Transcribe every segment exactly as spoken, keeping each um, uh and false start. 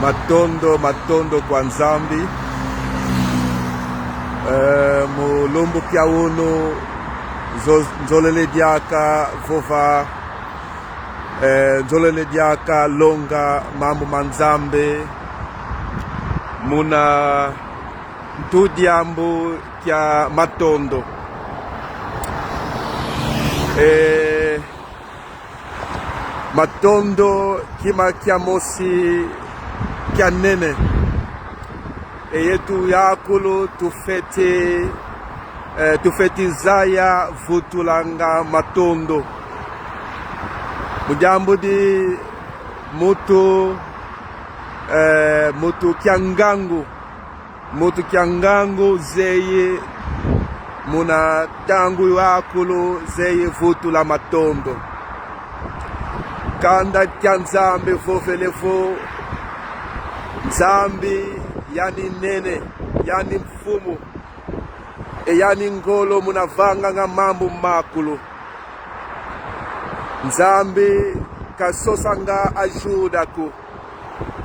Matondo, matondo kwa Nzambi. Eh, mu lumbu kia unu, nzo-, nzolele diaka vova, eh, nzolele diaka longa mambu ma Nzambi muna ntu diambu kia matondo. Eh, matondo kima kia mosi kia nene. E yetu yakulu tufeti, eh, tufeti zaya vutulanga matondo. Mu diambu di mutu, eh, mutu kia ngangu, mutu kia ngangu zeye muna ntangu yakulu zeye vutula matondo. Kanda kia Nzambi vovele vo, Nzambi yani nene, yani mfumu, e yani ngolo muna vanganga mambu makulu. Nzambi kasosanga ajuda ko.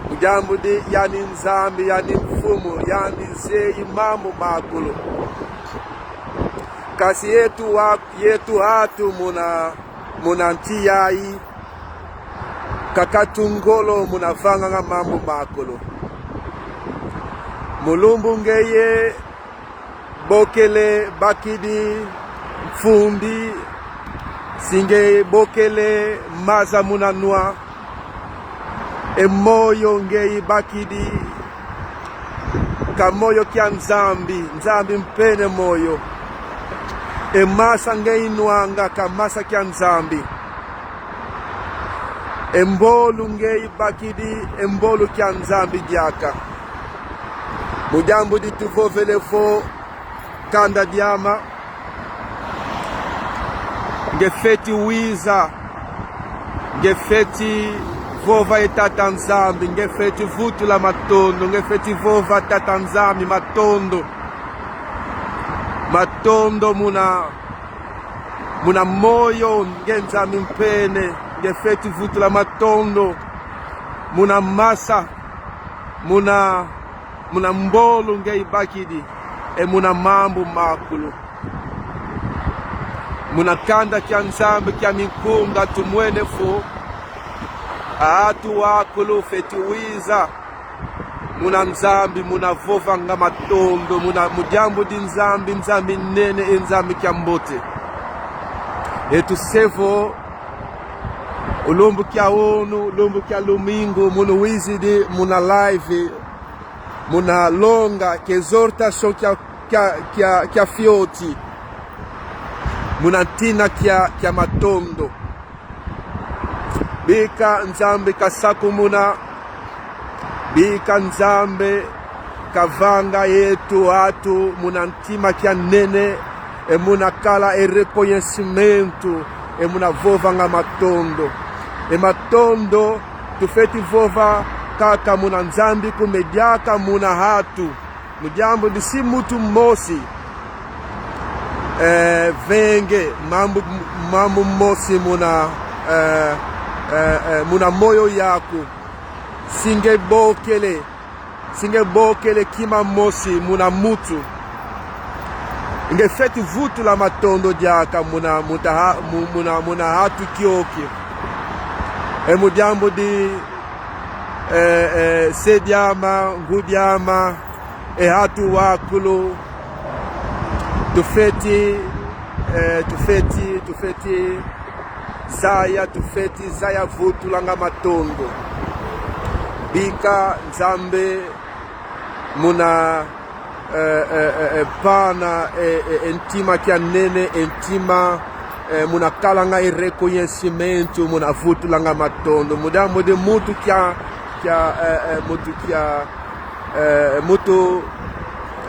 Mu diambu di yani Nzambi, yani mfumu, yani zeyi mambu makulu. Kasi yetu wa-, yetu atu muna, muna nsi yayi, kakatu ngolo muna vanganga mambu makulu. Mu lumbu ngeye bokele bakidi mfundi, si nge bokele maza muna nwa. E moyo nge ibakidi ka moyo kia Nzambi, Nzambi mpene moyo. E masa nge inwanga ka masa kia Nzambi. E mbolu nge ibakidi, e mbolu kia Nzambi diaka. Mu diambu di tuvovele vo kanda diama, nge feti wiza, nge feti vova e Tata Nzambi, nge feti vutula matondo, nge feti vova Tata Nzambi matondo. Matondo muna, muna moyo nge Nzambi mpene, nge feti vutula matondo, muna masa, muna, muna mbolu nge ibakidi, e muna mambu makulu. Muna kanda kia Nzambi kia minkunda tumwene vo, atu wakulu feti wiza muna Nzambi, muna vovanga matondo, muna, mu diambu di Nzambi, Nzambi nene, e Nzambi kia mbote. E tuse vo, o lumbu kia unu, lumbu kia lumingu, munu wizidi, muna live, muna longa, que exortação kia, kia, kia, kia fioti, muna ntina kia, kia matondo. Bika Nzambi kasakumuna, bika Nzambi kavanga yetu atu muna ntima kia nene, e muna kala e reconhecimento, e muna vovanga matondo. E matondo tufeti vova kaka muna Nzambi ko, me diaka muna atu. Mu diambu di si mutu mosi, eh, venge mambu, mambu mosi muna, eh, eh, eh, muna moyo yaku. Si nge bokele, si nge bokele kima mosi muna mutu, nge feti vutula matondo diaka muna, muta ha-, mu-, muna, muna atu kioki. E mu diambu di, eh, eh, se diama, ngu diama, e atu wakulu, tufeti, eh, tufeti, tufeti zaya, tufeti zaya vutulanga matondo. Bika Nzambi muna, eh, eh, eh, eh, pana, eh, eh, eh, ntima kia nene, eh, ntima, eh, muna kalanga e reconhecimento, muna vutulanga matondo. Mu diambu di mutu kia, kia, eh, eh, mutu kia, eh, mutu,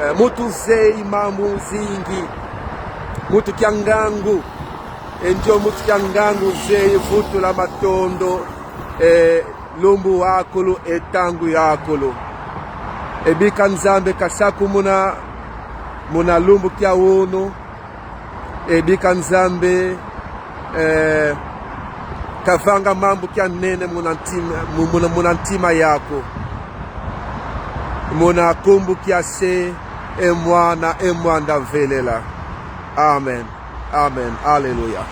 eh, mutu zeyi mambu zingi, mutu kia ngangu, e ndio mutu kia ngangu zeyi vutula matondo, eh, lumbu wakulu, e ntangu yakulu. E bika Nzambi kasakumuna muna lumbu kia unu, e bika Nzambi, eh, kavanga mambu kia nene muna ntima, mu-, muna, muna ntima yaku. Muna nkumbu kia Se, e Mwana, e Mwanda Velela. Amen. Amen. Aleluya.